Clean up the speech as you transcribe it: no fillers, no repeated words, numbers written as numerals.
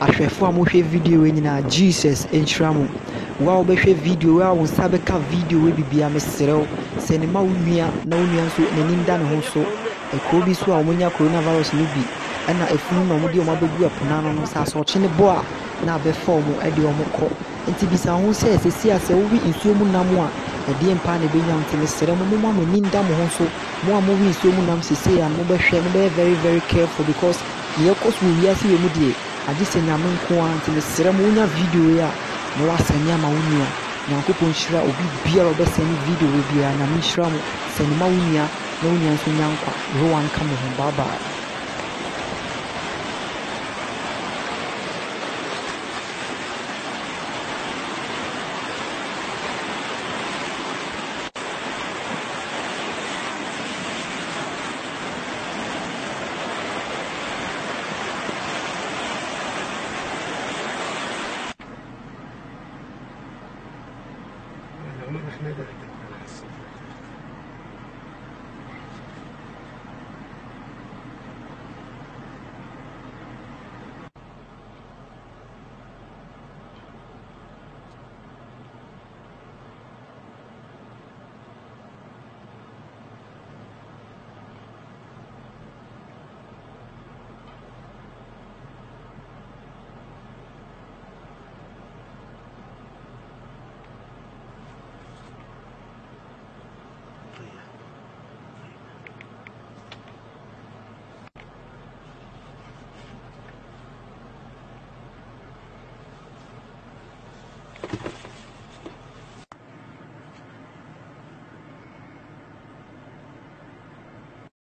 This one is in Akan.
Ahwɛfo a mohwɛ video yi nyinaa, Jesus nhyira mo. Wo a wobɛhwɛ video yi a wo nsa bɛka video yi bibia, mesrɛ wo, sɛne ma wo nua na wo nua nso n'ani nda ne ho so. Kuro bi so a wɔanya coronavirus no bi ɛna efunu na wɔde wɔn abɛgu ɛpo no ano no, sɛ asorɔkye no bɔ a na abɛfa wɔn de wɔn kɔ. Nti bisa wo ho sɛ, seesei a sɛ wowe nsuo mu nam a, ɛdeɛn paa na ɛbɛnya wo? Nti mesrɛ mo, momma mo ani nda mo ho so. Mo a mowe nsuo mu nam seesei a no, mobɛhwɛ, mobɛyɛ very very careful because deɛ ɛkɔ so wɔ wiase wei mu deɛ, agye sɛ Nyame nko ara. Nti mesrɛ mo, wonya video yi a, na woasɛne ama wo nua. Nyankopɔn nhyira obi biara a ɔbɛsɛne video wei biara. Nyame nhyira mo. Sɛne ma wo nua na wo nua nso nya nkwa. Yehowa nka mo ho. Bye bye.